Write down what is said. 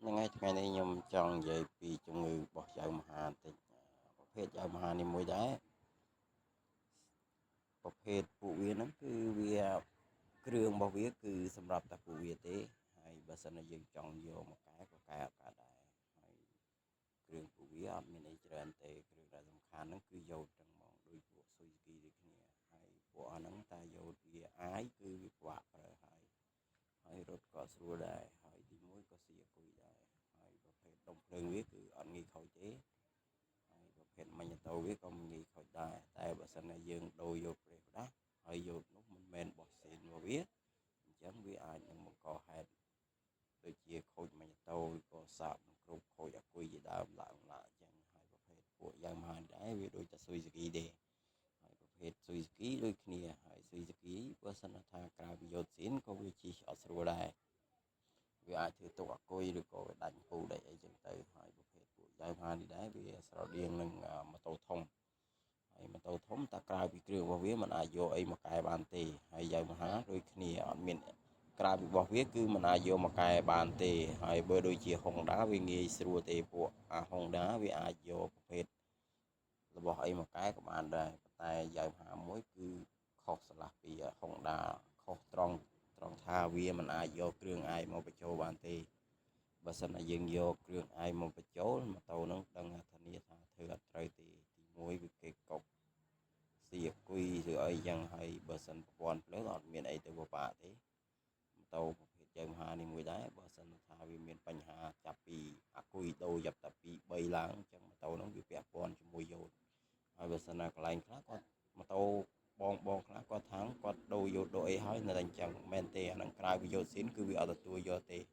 ហ្នឹងហើយថ្ងៃនេះខ្ញុំចង់និយាយពីជំងឺរបស់ចៅមហាបន្តិចប្រភេទចៅមហានេះមួយដែរប្រភេទពួកវាហ្នឹងគឺវាគ្រឿងរបស់វាគឺសម្រាប់តែពួកវាទេហើយបើសិនជាយើងចង់យកមកកែក៏កែអត់កើតដែរហើយគ្រឿងពួកវាអត់មានអីច្រើនទេគ្រឿងដែលសំខាន់ហ្នឹងគឺយោតទាំងហ្មងដូចពួក Suzuki ដូចគ្នាហើយពួកអាហ្នឹងតែយោតវាអាយគឺវាពិបាកប្រើហើយហើយរត់ក៏ស្រួលដែរហើយទីមួយក៏ស៊ីអាគុយដែរហើយប្រភេទដុំភ្លើងវាគឺអត់ងាយខូចទេហើយប្រភេទម៉ាញ៉ូតូវាក៏មិនងាយខូចដែរតែបើសិនណាយើងដូរយកប្រេះផ្ដាស់ហើយយោតនោះមិនមែនបោះសេនរបស់វាអញ្ចឹងវាអាចនឹងបង្កហេតុដូចជាខូចម៉ាញ៉ូតូឬក៏សាកមិនគ្រប់ខូចអាគុយជាដើមឡើងឡើងអញ្ចឹងហើយប្រភេទពួកយ៉ាងមហាដែរវាដូចតែ Suzuki ទេហើយប្រភេទ Suzuki ដូចគ្នាហើយ Suzuki បើសិនថាក្រៅពីយោតស៊ីនក៏វាជិះអត់ស្រួលដែរវាអាចធ្វើទុកអាគុយឬក៏វាដាច់ពូដាច់អីចឹងទៅហើយប្រភេទពួកយ៉ាងមហានេះដែរវាស្រដៀងនឹងម៉ូតូធំហើយម៉ូតូធំតែក្រៅពីគ្រឿងរបស់វាมันអាចយកអីមកកែបានទេហើយយ៉ាងមហាដូចគ្នាអត់មានក្រៅពីរបស់វាគឺมันអាចយកមកកែបានទេហើយបើដូចជា Honda វាងាយស្រួលទេពួកអា Honda វាអាចយកប្រភេទរបស់អីមកកែក៏បានដែរប៉ុន្តែយ៉ាងមហាមួយគឺខុសស្រឡះពី Honda ខុសត្រង់ត្រង់ថាវាមិនអាចយកគ្រឿងអាយមកបញ្ចូលបានទេបើសិនណាយើងយកគ្រឿងអាយមកបញ្ចូលម៉ូតូហ្នឹងដឹងធានាថាធ្វើអត់ត្រូវទេទីមួយវាគេកុកស៊ីអាគុយឬអីចឹងហើយបើសិនប្រព័ន្ធភ្លើងអត់មានអីទៅពិបាកទេម៉ូតូប្រភេទជើងមហានេះមួយដែរបើសិនថាវាមានបញ្ហាចាប់ពីអាគុយដូរចាប់តែពី3ឡើងអញ្ចឹងម៉ូតូហ្នឹងវាពាក់ព័ន្ធជាមួយយោតហើយបើសិនណាកន្លែងខ្លះគាត់ម៉ូតូបងបងខ្លះគាត់ថាងគាត់ដូរយោតដូរអីហើយនៅតែអញ្ចឹងមែនទេអាហ្នឹងក្រៅពីយោតស៊ីនគឺវាអត់ទទួលយកទេ។